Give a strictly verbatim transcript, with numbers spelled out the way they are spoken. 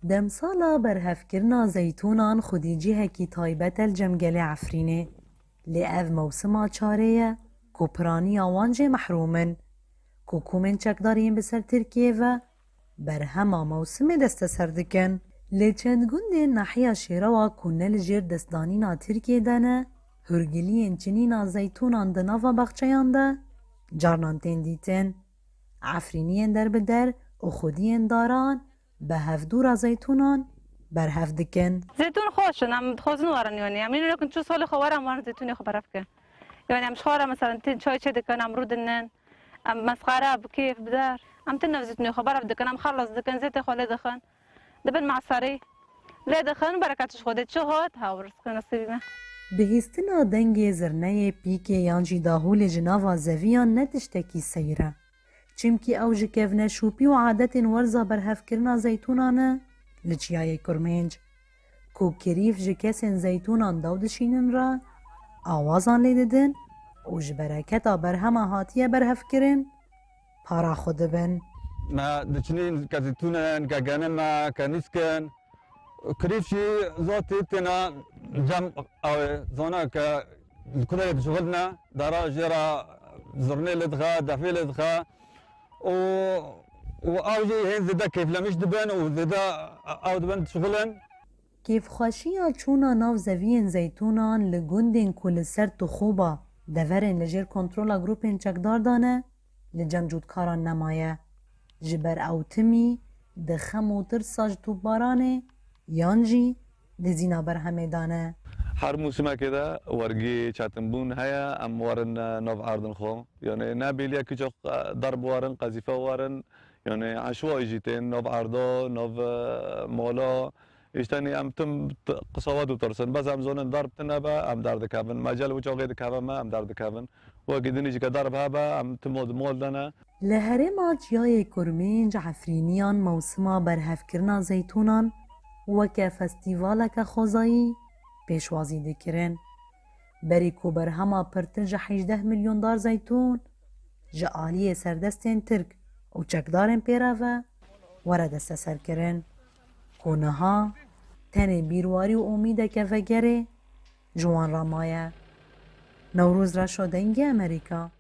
Demsala berhevkirina zeytûnan xwedî cihekî taybet e li cem gelê Efrînê. Lê ev mewsima çarê ye ku piraniya wan jê mehrûm in. Ku komên çekdar yên bi ser Tirkiyê ve berhema mewsimê desteser dikin. Lê çend gundên nahiya Şêrewa ku ne li jêr destdanîna Tirkiyê de ne, hûrgiliyên çinîna zeytûnan di nava baxçeyan de carnan tên dîtin. Efrîniyên derbider û xwediyên daran bi hevdûra zeytûnan berhev dikin. Zeytûn xweş in, em dixwazin werin, yanî em ê nekin çû salê xwe werin, em werin zeytûnê xwe berhev bikin. Yanî em ji xwe re, mesela, tên çay çê dikin, em rû dinin, em mesxera bi kêf, bi der. Em tune zeytûnê xwe berhev dikin, em xelas dikin, zeytê xwe lê dixin. Dibin meserî. Lê dixin, bereket ji Xwedê, çi hat, ha, rizqê nesîbî me. Bihîstina dengê zirneyê, pîkê yan jî dahûlê ji nava zeviyan ne tiştekî seyr e. Çimkî ew ji kevneşopî û adetên werza berhevkirina zeytûnan e li Çiyayê Kurmênc, ku kirîf ji kesên zeytûnan dew dişînin re, awazan lê didin û ji bereketa berhema hatiye berhevkirin, para xwe dibin. Me diçinîn ke zeytûn in, ke genim e, ke nîsk in. Kirîf jî zatî têne cem ew ê zana ke li ku derê dişuxilne, dara jê re zirnê lê dixe, defê lê dixe û, û ew jî hên zêde kêflemîş dibin û zêde ew dibin dişuxilin. Kêfxweşiya çûna nav zeviyên zeytûnan li gundên ku li ser Tixûba deverên li jêr kontrola grûpên çekdar de ne, li cem cotkaran nemaye. Ji ber ew timî di xem û tirsa ji topbaranê yan jî dizîna berhemê de ne. Her mûsimekê de wergî çetinbûn heye, em werin, e, nav erdin xwe. Yanî ne bêliye kîçok, e, derb werin, qezîfe werin. Yanî eşwayî jî tên nav erda, nav, e, mala. Îşte, yanî em tim t-, qisawet û tirsin. Bes em zonin derb tune be, em derdikevin. Mecel wî çaxê dikeve me, em derdikevin. Wekî dinî jî ke derb hebe, em tim di mal de ne. Li herêma Çiyayê Kurmênc Efrîniyan mewsima berhevkirina zeytûnan weke festîvaleke xwezayî pêşwazî dikirin. Berî ku berhema pirtir ji hejdeh milyon dar zeytûn ji aliyê serdestên Tirk û çekdarên pê re ve were desteserkirin, ku niha tenê bîrwarî û umîdeke vegerê ji wan re maye. Newroz Reşo, Dengê Amerîka,